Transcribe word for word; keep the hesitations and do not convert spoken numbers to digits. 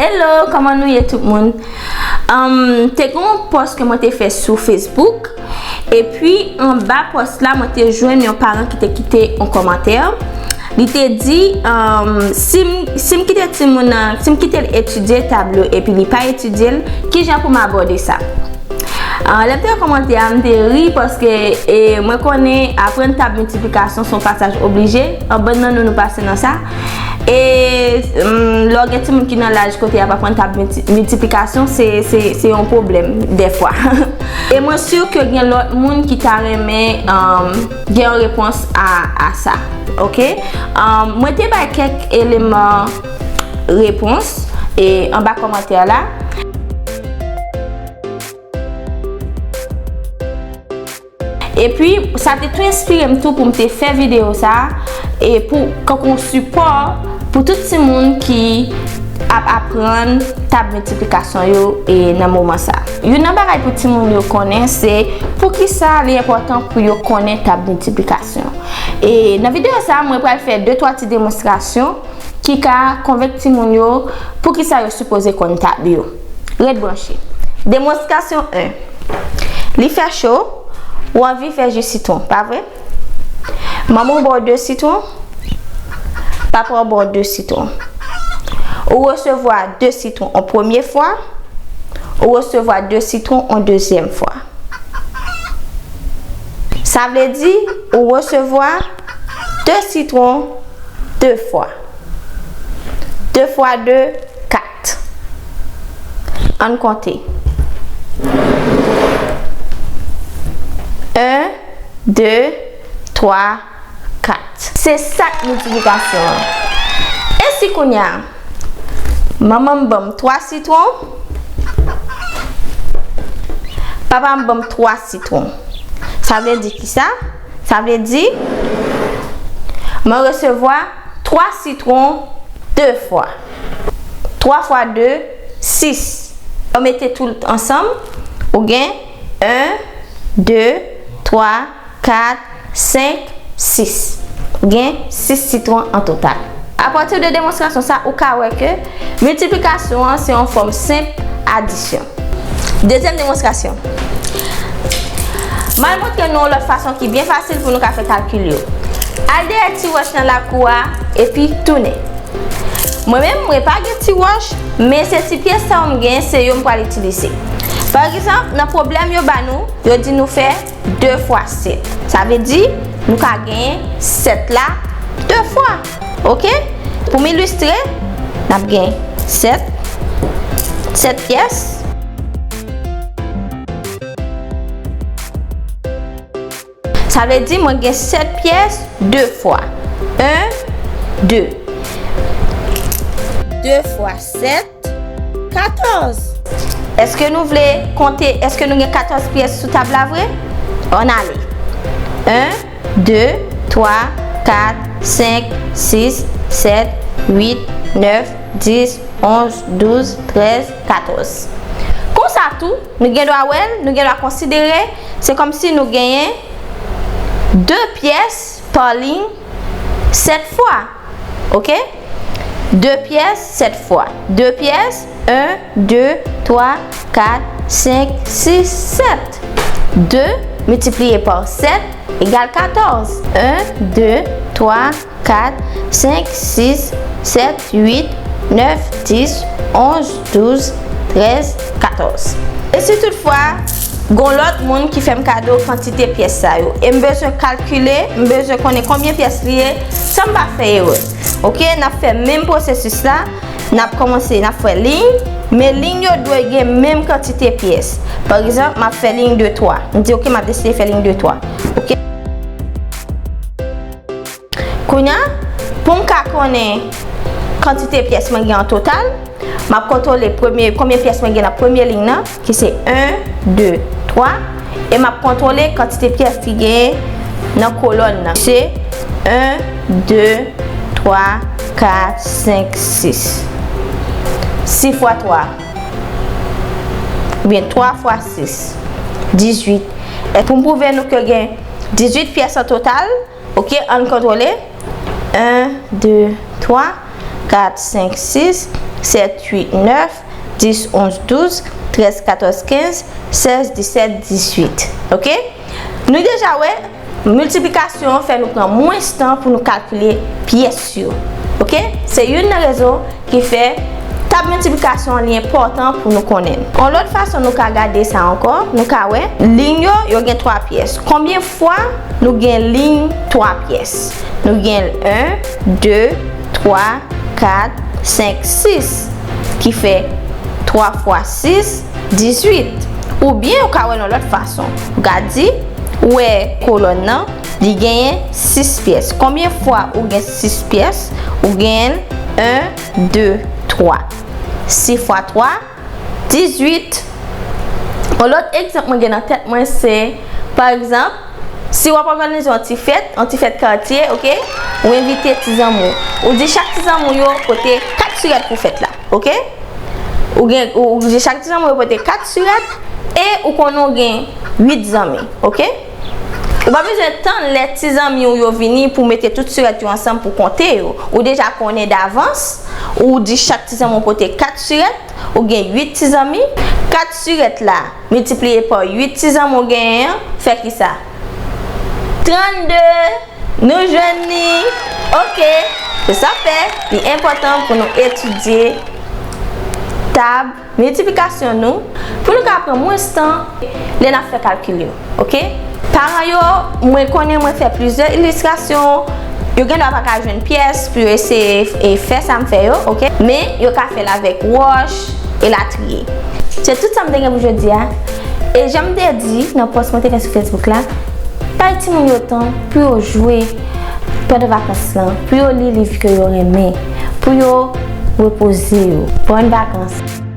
Hello, kòman nou ye tout moun? Um, te gen yon pòs ke mwen te fè sou Facebook. Epi, anba pòs la, mwen te jwenn yon paran ki te kite yon kòmantè. Li te di, um, si m, si m kite timoun nan, si m kite l etidye tab yo epi li pa etidye l, kijan pou m abòde sa? Ah, lè m te wè kòmantè a, m te ri paske, e, mwen konnen aprann tab miltiplikasyon se yon pasaj oblije. Anbann nan nou, nou pase nan sa. E, mm, lè w gen timoun ki nan laj kote y ap aprann tab milti-, miltiplikasyon, se, se, se yon pwoblèm dèfwa. E mwen si ke gen lòt moun ki ta renmen, um, gen yon repons a, a sa. Oke? Um, mwen te bay kèk eleman repons e anba kòmantè la. Epi, sa te tou enspire m tou pou m te fè videyo sa a, e pou, kankou yon sipò pou tout timoun ki ap aprann tab miltiplikasyon yo, e, nan moman sa a. Youn nan bagay pou timoun yo konnen, se poukisa li enpòtan pou yo konnen tab miltiplikasyon. E nan videyo sa a, mwen pral fè de twa ti demonstrasyon ki ka konvenk timoun yo poukisa yo sipoze konn tab yo. Ret branche. Demonstrasyon en. Li fè cho, ou anvi fè ji sitwon, pa vre? Manman w ba w de sitwon, papa w ba w de sitwon. Ou resevwa de sitwon yon premye fwa, ou resevwa de sitwon yon dezyèm fwa. Sa vle di, ou resevwa de sitwon de fwa. De fwa de, kat. Ann konte. En, de, twa, kat. Se sa k miltiplikasyon an. E si kounye a, manman m ban m twa sitwon, papa m ban m twa sitwon. Sa vle di kisa? Sa vle di, mwen resevwa twa sitwon de fwa. Twa fwa de, sis. Ou mete tout ansanm, ou gen en, de, twa, kat, senk, sis. Gen sis sitwon an total. Apati de demonstrasyon sa, ou ka wè ke miltiplikasyon an se yon fòm senp adisyon. Dezyèm demonstrasyon. M al montre nou yon lòt fason ki byen fasil pou nou ka fè kalkil yo. Al dèyè ti wòch nan lakou a, epi tounen. Mwen menm, mwen pa gen ti wòch, men se ti pyès sa yo m gen, se yo m pral itilize. Pa egzanp, nan pwoblèm yo ba nou, yo di nou fè de fwa sèt. Sa vle di, nou ka genyen sèt la de fwa. Oke? Pou m ilistre, n ap gen sèt, sèt pyès. Sa vle di mwen gen sèt pyès de fwa. En, de. De fwa sèt, katòz. Èske nou vle konte, èske nou gen katòz pyès sou tab la vre? Ann ale. En, de, twa, kat, senk, sis, sèt, uit, nèf, dis, onz, douz, trèz, katòz. Konsa tou, nou gen dwa wè l, nou gen dwa konsidere, se kòmsi nou genyen de pyès pa liy sèt fwa. Oke? De pyès sèt fwa. De pyès, en, de, twa, kat, senk, sis, sèt. De miltipliye pa sèt egal katòz. En, de, twa, kat, senk, sis, sèt, uit, nèf, dis, onz, douz, trèz, katòz. E si toutfwa, gon lòt moun ki fè m kado kantite pyès sa yo, e m bezwen kalkile, m bezwen konnen konbyen pyès li ye, san m pa fè erè. Oke, n ap fè menm pwosesis la, n ap kòmanse, n ap fè liy, men liy yo dwe gen menm kantite pyès. Pa egzanp, m ap fè liy de twa. M di, oke, m ap deside fè liy de twa. Oke. Kounye a, pou m ka konnen kantite pyès mwen gen an total, m ap kontwole premye, konbyen pyès mwen gen nan premye liy nan, ki se en, de, twa, e m ap kontwole kantite pyès ki genyen nan kolòn nan, ki se en, de, twa, kat, senk, sis. Sis fwa twa, oubyen twa fwa sis, dizuit. E pou m pwouve nou ke gen dizuit pyès an total, oke, ann kontwole. En, de, twa, kat, senk, sis, sèt, uit, nèf, dis, onz, douz, trèz, katòz, kenz, sèz, disèt, dizuit. Oke? Nou deja wè, miltiplikasyon an fè nou pran mwens tan pou nou kalkile pyès yo. Oke? Se youn nan rezon ki fè tab miltiplikasyon an li enpòtan pou nou konnen l. Yon lòt fason nou ka gade sa ankò, nou ka wè, liy yo, yo gen twa pyès. Konbyen fwa nou gen liy twa pyès? Nou gen en, de, twa, kat, senk, sis, ki fè twa fwa sis, dizuit. Oubyen ou ka wè l yon lòt fason. Ou ka di, ou wè kolòn nan, li genyen sis pyès. Konbyen fwa ou gen sis pyès? Ou genyen en, de, twa. Sis fwa twa, dizuit. Yon lòt egzanp mwen gen nan tèt mwen se, pa egzanp, si w ap òganize yon ti fèt, yon ti fèt katye, oke? Ou envite ti zanmi w. Ou di chak ti zanmi w yo pote kat sirèt pou fèt la, oke? Ou gen, ou, ou di chak ti zanmi w yo pote kat sirèt e ou konnen w gen uit zanmi, oke? Ou pa bezwen tann lè ti zanmi w yo vini pou mete tout sirèt yo ansanm pou konte yo. Ou deja konnen davans, ou di chak ti zanmi w pote kat sirèt, ou gen uit ti zanmi. Kat sirèt la, miltipliye pa uit ti zanmi w genyen an, fè ki sa? Trannde! Nou jwenn li! Oke! Se sa fè, li enpòtan pou nou etidye tab miltiplikasyon nou, pou nou ka pran mwens tan lè n ap fè kalkil yo, oke? Paran yo, mwen konnen mwen fè plizyè ilistrasyon, yo gen dwa pa ka jwenn pyès pou yo eseye e fè sa m fè yo, oke? Men yo ka fè l avèk wòch, elatriye. Se tout sa m te gen pou jodi a. E jan m te di nan pòs mwen te fè sou Facebook la, bay timoun yo tan pou yo jwe pandan vakans lan, pou yo li liv ke yo renmen, pou yo repoze yo. Bòn vakans!